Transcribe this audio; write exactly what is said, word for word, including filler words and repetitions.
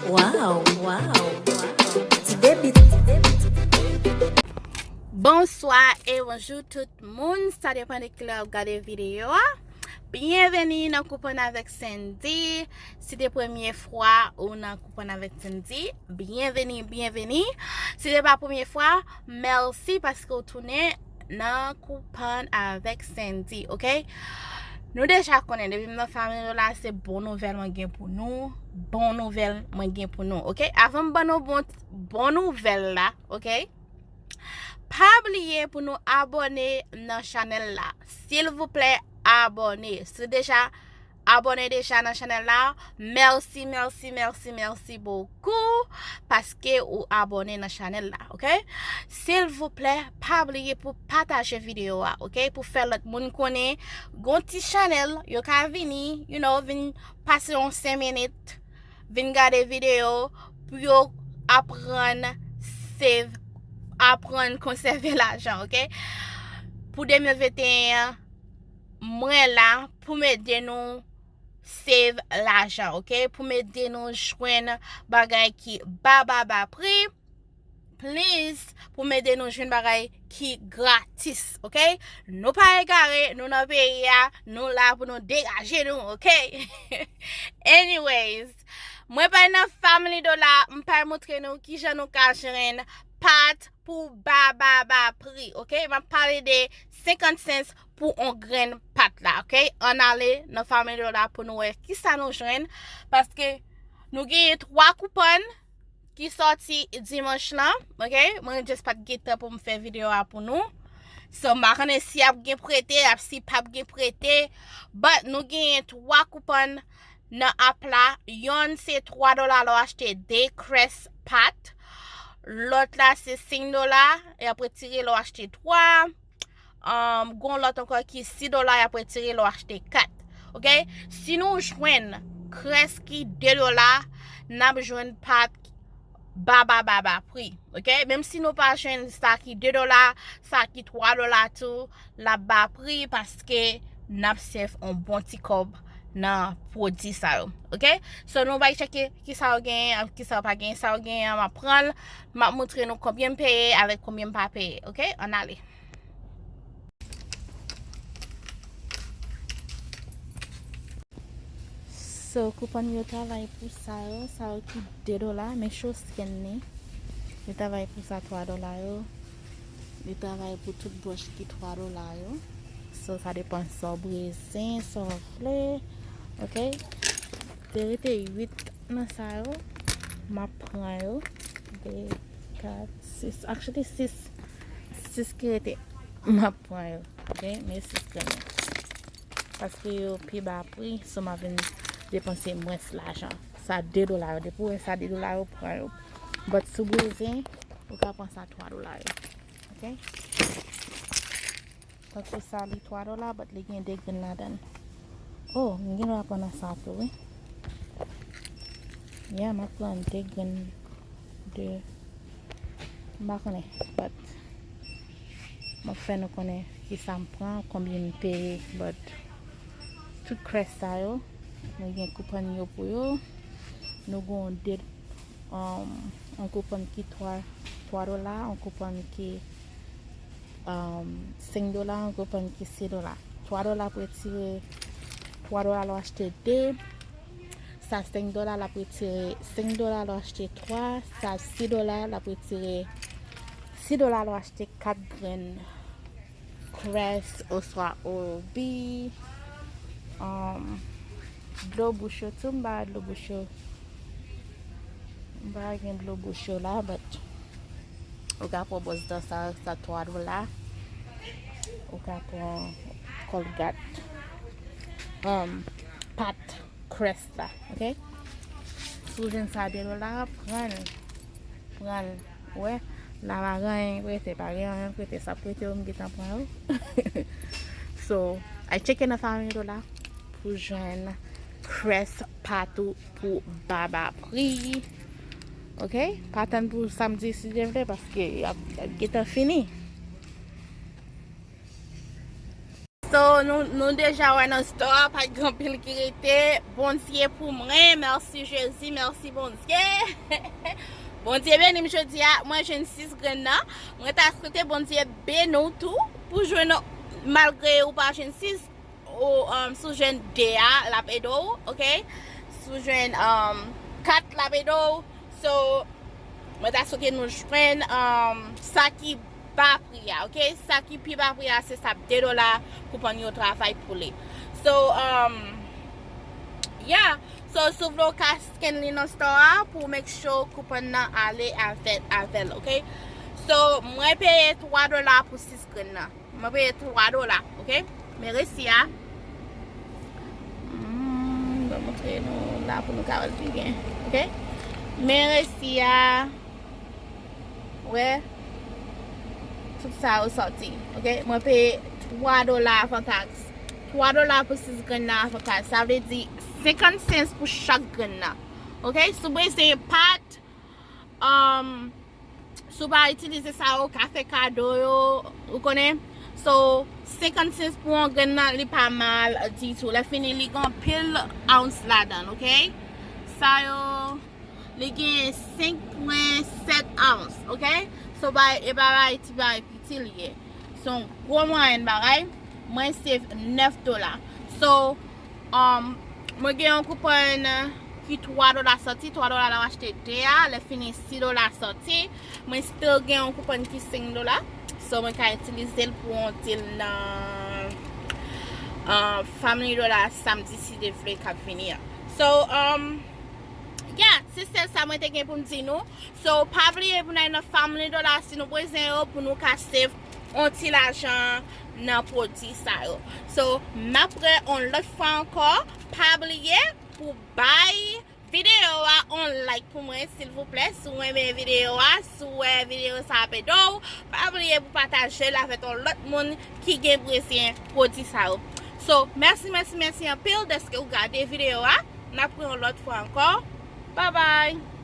Wow, wow, wow. Ti debit. Bonswa e bonjou tout moun. Sa depann de kilè w ap gade videyo a. Byenveni nan Koupann avèk Sendy. Si se premye fwa ou nan Koupann avèk Sendy, byenveni, byenveni. Si se pa premye fwa, mèsi paske w tounen nan Koupann avèk Sendy, oke? Nou deja konnen, depi m nan Family Dollar, se bon nouvèl mwen gen pou nou. Bon nouvèl mwen gen pou nou, oke? Avan m ban nou bon, bon nouvèl la, oke? Pa bliye pou nou abòne nan chanèl la. Silvouplè, abòne. Si w deja abòne deja nan chanèl la, mèsi, mèsi, mèsi, mèsi bokou paske ou abòne nan chanèl la, oke? Silvouplè, pa bliye pou pataje videyo a, oke? Pou fè lòt moun konnen gon ti chanèl, yo ka vini, you know, vin pase yon senk minit, vin gade videyo pou yo aprann save, aprann konsève lajan, oke? Pou de mil venteyen an, mwen la pou m ede nou save lajan, oke? Pou m ede nou jwenn bagay ki ba, ba, ba pri. Please, pou m ede nou jwenn bagay ki gratis, oke? Nou pa egare, nou nan peyi a, nou la pou nou degaje nou, oke? Anyways, mwen pa nan Family Dollar, m pa montre nou kijan nou ka jwenn pat pou ba, ba, ba pri, oke? M ap pale de senkant cents pou on grenn pat la, oke? Ann ale nan Family Dollar pou nou wè kisa nou jwenn, paske nou genyen twa koupann ki sòti dimanch lan, oke? Mwen just pa t gen tan pou m fè videyo a pou nou. So, m pa konnen si ap gen prete, ap si p ap gen prete. But nou genyen twa koupann nan app la. Yonn se twa dola lè w achte de crust pat. Lòt la se senk dola, y ap retire lè w achte twa. Um, gon lòt ankò ki sis dola, y ap retire lè w achte kat. Oke? Si nou jwenn crust ki de dola, n ap jwenn pat ba, ba, ba, ba pri. Oke? Menm si nou pa jwenn sa ki de dola, sa ki twa dola tou, l ap ba pri paske n ap save on bon ti kòb nan pwodui sa yo. Oke? So, nou bay tcheke kisa yo genyen, kisa yo pa genyen. Sa yo genyen an, m ap pran l, m ap montre nou konbyen m peye avèk konbyen m pa peye. Oke? Ann ale. So, koupann yo travay pou sa yo, sa yo ki de dola, men Showscan li. Yo travay pou sa twa dola yo. Yo travay pou tout bwòch ki twa dola yo. So, sa depann sa w bezwen, sa w vle. Oke? Te rete uit nan sa yo. M ap pran yo. De, kat, sis. Actually, sis. Sis ki rete. M ap pran yo. Oke? Men sis grenn yo. Paske yo pi ba pri, so m ap vin depanse mwens lajan. Sa de dola yo, depi w wè sa de dola yo, pran yo. But si w bezwen, ou ka pran sa twa dola yo. Oke? Tankou sa, li twa dola, but li gen de grenn ladan l. Oh, m gen dwa pran nan sa tou, wi. Yeah, m ap pran de grenn de, m pa konnen, but m ap fè nou konnen kisa m pran, konbyen m peye, but tout crust sa yo, nou gen koupann yo pou yo. Nou gen de, um, yon koupann ki twa, twa dola, yon koupann ki um, senk dola, yon koupann ki sis dola. Twa dola pou retire twa dola lè w achte de. Sa senk dola, l ap retire senk dola lè w achte twa. Sa sis dola, l ap retire sis dola lè w achte kat grenn crust oswa Oro-B. Um, dlo bouch yo tou, m pa dlo bouch yo. M pa gen dlo bouch yo la, but ou ka pran bwòs dan sa, sa twa dola. Ou ka pran Colgate, um, pat crust la, oke? Si w jwenn sa de dola, pran l. Pran l. Ou wè, la pa gen anyen k rete, pa gen anyen k rete, sa k rete yo, m gentan pran yo. So, al tcheke nan Family Dollar pou jwenn crust pat ou pou ba ba pri. Oke? Pa tann pou samdi si Dye vle, paske y ap, y ap gentan fini. So, nou, nou deja wè nan store a, pa t gen anpil ki rete. Bondye pou mwen, mèsi Jezi, mèsi Bondye. Bondye beni m jodi a, mwen jwenn sis grenn nan. Mwen ta swete Bondye beni w tou, pou jwenn, malgre ou pa jwenn sis, ou, um, si w jwenn de a, l ap ede w, ok? Si w jwenn, um, kat, l ap ede w. So, mwen ta swete nou jwenn, um, sa ki ba pri a, ok? Sa ki pi ba pri a, se sa de dola koupon yo travay pou li. So, um, yeah. So, si w vle w ka scan li nan store a pou make sure koupon nan ale avè, avè l, ok? So, mwen peye twa dola pou sis grenn nan. Mwen peye twa dola, ok? Men resi a, hmm, mwen montre nou la pou nou ka wè l pi byen, ok? Men resi a, wè, tout sa yo sòti, ok? Mwen peye twa dola avan taks. Twa dola pou sis grenn nan avan taks. Sa vle di senkant sens pou chak grenn nan, ok? Si w bezwen pat, um, si w pa itilize sa yo, w ka fè kado yo, ou konnen. So, senkant sens pou yon grenn nan, li pa mal ditou. Lè fini, li gen anpil ounce ladan, ok? Sa yo, li gen senk pwen sèt ounce, ok? So, bay, e pa bay ti bay piti li ye. Se yon gwo mwayèn bagay. Mwen save nèf dola. So, um, mwen gen yon koupon ki twa dola sòti, twa dola la w achte de a, lè fini sis dola sòti. Mwen still gen yon koupon ki senk dola. So, mwen ka itilize l pou yon deal nan, um, Family Dollar samdi si Dye vle k ap vini an. So, um, yeah, se sèl sa mwen te gen pou m di nou. So, pa bliye pou n al nan Family Dollar si nou bezwen yo, pou nou ka save yon ti lajan nan pwodui sa yo. So, m ap wè yon lòt fwa ankò. Pa bliye pou bay videyo a yon like pou mwen, silvouplè. Si w renmen videyo a, si w wè videyo sa ap ede w, pa bliye pou pataje l avèk yon lòt moun ki gen bezwen pwodui sa yo. So, mèsi, mèsi, mèsi anpil dèske w gade videyo a. N ap wè yon lòt fwa ankò. Bye bye!